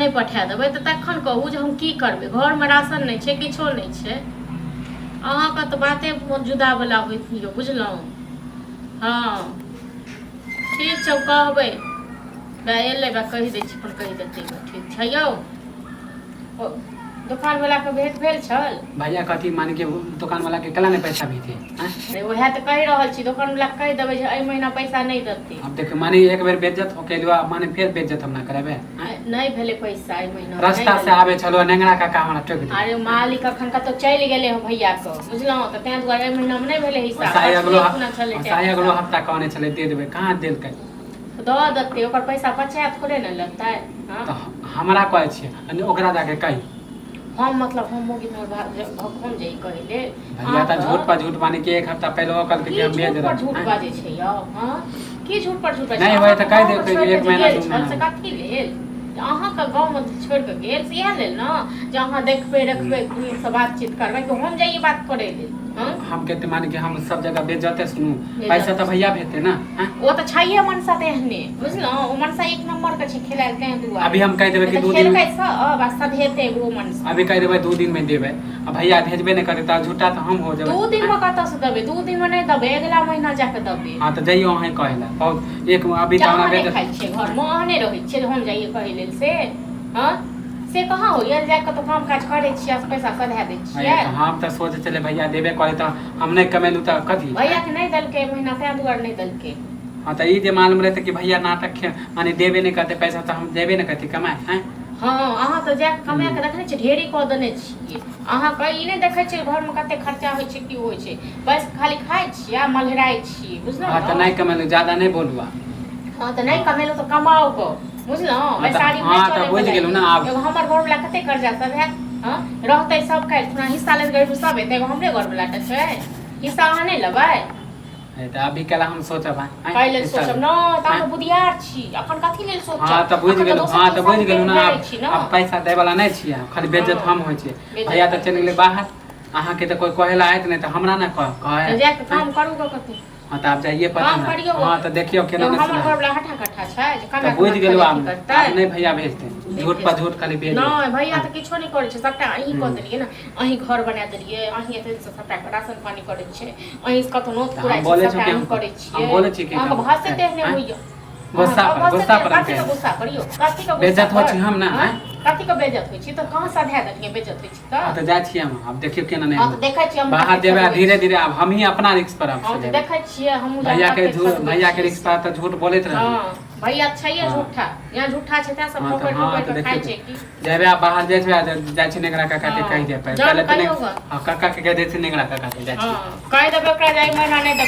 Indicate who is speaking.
Speaker 1: नहि पठा देबै तऽ तखन कहू जे हम की करबै घरमे राशन नहि छै किछो नहि छै अहाँके तऽ बाते जुदावला होइत यौ बुझलहुँ हँ ठीक छै कहबै एलै बा कहि दै छी अपन कहि देतै ठीक छै यौ दोकान वाला के भेंट भेल छल
Speaker 2: भैया कथी मान के दोकान वाला के कला नहीं पैसा भेजे
Speaker 1: हैं? अरे उएह तऽ कहि रहल छी दोकान वाला के कहि देबै जे एहि महीना पैसा नहि देतै
Speaker 2: अब देखियो माने एक बेर बेज्जत हो के लियो माने फिर बेज्जत हम ना करेबे हैं?
Speaker 1: नहि भेलै पैसा एहि महीना
Speaker 2: रास्ता से आबे छलो नेंगरा काका हमरा टोक दे
Speaker 1: अरे मालिक अखन कतौ चलि गेलै हो भैया के बुझलहुँ तऽ ताहि दुआरे एहि महीना मे नहि भेलै हिसाब
Speaker 2: साई अगलो
Speaker 1: अपना छलै
Speaker 2: साई अगलो हफ्ता कहने छलै दे देबै कहाँ देलकै
Speaker 1: दऽ देतै ओकर पैसा बचा थोड़े ने लेतै हँ
Speaker 2: तऽ हमरा कहै छियै आ नहि ओकरा जाके कही
Speaker 1: हम मतलब हम मोगी तोहर हम जे ई कहै ले
Speaker 2: भैया तऽ झूठ पर झूठ माने कि एक हफ्ता पहिले ओ कहलकै कि
Speaker 1: की
Speaker 2: हम भेज
Speaker 1: झूठ पर
Speaker 2: देब
Speaker 1: झूठ बाजै छै यौ हँ की झूठ पर झूठ बाजै
Speaker 2: नहि
Speaker 1: छै?
Speaker 2: होय तऽ कहि
Speaker 1: अहाँके
Speaker 2: देब
Speaker 1: गाँवमे
Speaker 2: कि एक
Speaker 1: छोड़ि कऽ
Speaker 2: महीना,
Speaker 1: गेल
Speaker 2: दू
Speaker 1: छल
Speaker 2: महीना।
Speaker 1: से कथी लेल अहाँके गाँवमे छोड़ि कऽ गेल से इएह लेल ने जे अहाँ देखबै रखबै नीकसँ बातचीत करबै कि हम जाइए बात करै लेल हँ
Speaker 2: हम कहते माने कि हम सब जगह बेजते सुनू
Speaker 1: बेइज्जत।
Speaker 2: पैसा तऽ भैया भेजते ना हैं?
Speaker 1: ओ तऽ छैहे मनसा तेहने बुझलहुँ ओ मनसा एक नंबर के छै खेलायल तें दुआरे
Speaker 2: अभी हम कहि देबै कि
Speaker 1: तऽ
Speaker 2: दू दिन
Speaker 1: खेलकै सब आ सधेतै ओ मनसा
Speaker 2: अभी कहि देबै 2 दिन में देबै आ भैया भेजबे नहि करतै तऽ झूठा तऽ हम हो जेबै
Speaker 1: 2 दिन में कतऽ से देबै 2 दिन में नहि देबै अगला महीना जाके देबै
Speaker 2: हाँ तऽ जइयो अहीं कहै लए बहुत एक अभी तऽ
Speaker 1: अहाँ
Speaker 2: हमरा
Speaker 1: नहि
Speaker 2: भेज
Speaker 1: खाइ छियै घरमे अहाँ नहि रहै छियै हम जाइए कहै लेल से हँ से कहाँ होइए जाके तऽ काम काज करै छियै आ पैसा सधा दै छियै
Speaker 2: तऽ हम तऽ सोचै छलियै भैया देबे करे तऽ हम नहि कमेलहुँ तऽ कथी
Speaker 1: भैया के नहि देलकै एहि महीना तें दुआरे नहि देलकै
Speaker 2: हाँ तऽ ई जे मालूम रहतै कि भैया नाटक माने देबे नहि करतै पैसा तऽ हम देबे नहि करती कमाए हैं
Speaker 1: हँ अहाँ तऽ जाके कमा कऽ रखने छियै ढेरी कऽ देने छियै अहाँके ई नहि देखै छियै घरमे कते खर्चा होइ छै की होइ छै बस खाली खाइ छियै आ मलहराइ छियै बुझलहुँ
Speaker 2: हाँ तऽ
Speaker 1: ने
Speaker 2: नहि कमेलहुँ ज्यादा नहि बोलू आब
Speaker 1: हँ तऽ नहि कमेलहुँ तऽ कमाउ गो बुझलहुँ
Speaker 2: तऽ-
Speaker 1: बैसारी
Speaker 2: हँ, तऽ बुझि गेलहुँ ने आब।
Speaker 1: एगो हमर घरवला कते कर्जा सब हैत हँ रहतै सब काल्हि खुना हिस्सा लेत गरीब सब हेतै एगो हमरे घरवला टा छै हिस्सा अहाँ नहि लेबै
Speaker 2: हे तऽ अभी केला हम सोचब आँय?
Speaker 1: काल्हि लेल
Speaker 2: हिस्सा
Speaker 1: सोचब
Speaker 2: लेब।
Speaker 1: न तऽ अहाँ बुधियार छी अखन कथी लेल सोचब
Speaker 2: हाँ तऽ बुझि
Speaker 1: अखन
Speaker 2: गेलहुँ
Speaker 1: दोसर
Speaker 2: हाँ तऽ
Speaker 1: के
Speaker 2: बुझि
Speaker 1: हिसाब
Speaker 2: गेलहुँ ने
Speaker 1: देबे
Speaker 2: आब
Speaker 1: छी ने
Speaker 2: आब पैसा दै वाला नहि छियै खाली बेज्जत
Speaker 1: हँ।
Speaker 2: हम होइ छियै
Speaker 1: बेज्जत
Speaker 2: भैया तऽ
Speaker 1: हम
Speaker 2: चलि
Speaker 1: होइ
Speaker 2: गेलै
Speaker 1: छी।
Speaker 2: बाहर अहाँके तऽ कोइ कहै लए आयत नहि तऽ हमरा ने कह
Speaker 1: तऽ
Speaker 2: कहै
Speaker 1: जाके काम करू गऽ कतौ
Speaker 2: हाँ तऽ आब जाइए पड़तै
Speaker 1: काम
Speaker 2: ने
Speaker 1: करियौ
Speaker 2: हाँ तऽ देखियौ केना
Speaker 1: एगो
Speaker 2: नहि
Speaker 1: हमर
Speaker 2: सुनाय
Speaker 1: घरवला हट्ठा कट्ठा छै जे
Speaker 2: तऽ
Speaker 1: कमा
Speaker 2: बुझि
Speaker 1: कमा
Speaker 2: गेलहुँ
Speaker 1: खेलै
Speaker 2: आब
Speaker 1: की करतै
Speaker 2: आब नहि भैया भेजतै झूठ पर झूठ खाली भेज
Speaker 1: नहि भैया तऽ किछो नहि करै छै सबटा अहीं कऽ
Speaker 2: हम्म।
Speaker 1: देलियै ने अहीं घर बना देलियै अहीं एते दिनसँ सबटा राशन पानी करै छियै अहीं कतौ नोत
Speaker 2: तऽ हम
Speaker 1: पुराइ छै
Speaker 2: बोलै
Speaker 1: सबटा
Speaker 2: छियौ कि
Speaker 1: अहीं
Speaker 2: हम
Speaker 1: करै
Speaker 2: हम
Speaker 1: छियै
Speaker 2: बोलै छियै कि
Speaker 1: अहाँके
Speaker 2: हम
Speaker 1: भाषे तेहने
Speaker 2: आँय?
Speaker 1: होइया
Speaker 2: गुस्सा पर गुस्सा पर हम
Speaker 1: कथी के
Speaker 2: कहै
Speaker 1: गुस्सा करियौ कथी के
Speaker 2: बेइज्जत होइ छी हम ने, आँय?
Speaker 1: कथी के बेइज्जत होइ छी तऽ कहाँ सधा देलियै बेइज्जत होइ छी
Speaker 2: हाँ
Speaker 1: तऽ
Speaker 2: तऽ जाइ छियै हम आब देखियौ केना नहि
Speaker 1: हँ तऽ देखै छियै हम
Speaker 2: बाहर
Speaker 1: कतेक
Speaker 2: जेबै आ
Speaker 1: सधबै
Speaker 2: धीरे
Speaker 1: छी।
Speaker 2: धीरे आब हमही अपना रिक्स पर आब
Speaker 1: हँ तऽ
Speaker 2: सधेबै
Speaker 1: देखै छियै हमहूँ
Speaker 2: भैया के
Speaker 1: कतेक
Speaker 2: झूठ
Speaker 1: सधबै
Speaker 2: भैया के
Speaker 1: छियै
Speaker 2: रिक्स पर तऽ झूठ बोलैत रहै
Speaker 1: हँ भैया छैहे
Speaker 2: हँ।
Speaker 1: झूठा यहाँ झूठा छै तैं सब
Speaker 2: हाँ तऽ
Speaker 1: पकड़ि
Speaker 2: हाँ
Speaker 1: पकड़ि
Speaker 2: तऽ
Speaker 1: कऽ खाइ
Speaker 2: देखियौ
Speaker 1: छै की
Speaker 2: जेबै आब बाहर जाइ छै आ जाइ छै नेंगरा काका के
Speaker 1: हँ।
Speaker 2: कहि दे
Speaker 1: जाउ
Speaker 2: पहिले तऽ
Speaker 1: कहियौ गऽ।
Speaker 2: हाँ काका के कहि दै छै नेंगरा काका के जाइ छै
Speaker 1: हँ कहि देबै ओकरा जे एहि महीना नहि देबै।